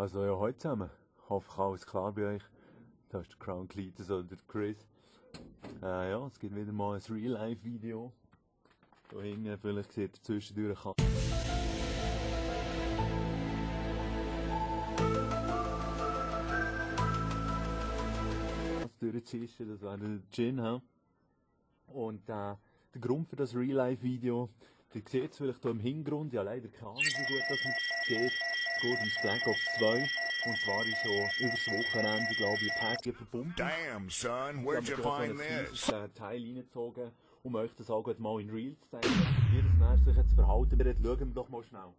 Also ja, heute zusammen. Hoffe, alles klar bei euch. Da ist der Crown Cletus oder der Chris. Ja, es gibt wieder mal ein Real-Life-Video. Da hinten, vielleicht seht ihr zwischendurch eine durchzischen, das wäre der Gin, he? Und der Grund für das Real-Life-Video, ihr seht es vielleicht hier im Hintergrund, ja leider keine Ahnung, wie gut das man sieht. Es geht ums Black Ops 2. Und zwar ist schon über das Wochenende, glaube ich, Pack verbunden. Damn, son, where'd you find this? Teil reingezogen, um euch das auch mal in Real zu zeigen. Wie das Mensch sich jetzt verhalten wird, schauen wir doch mal schnell.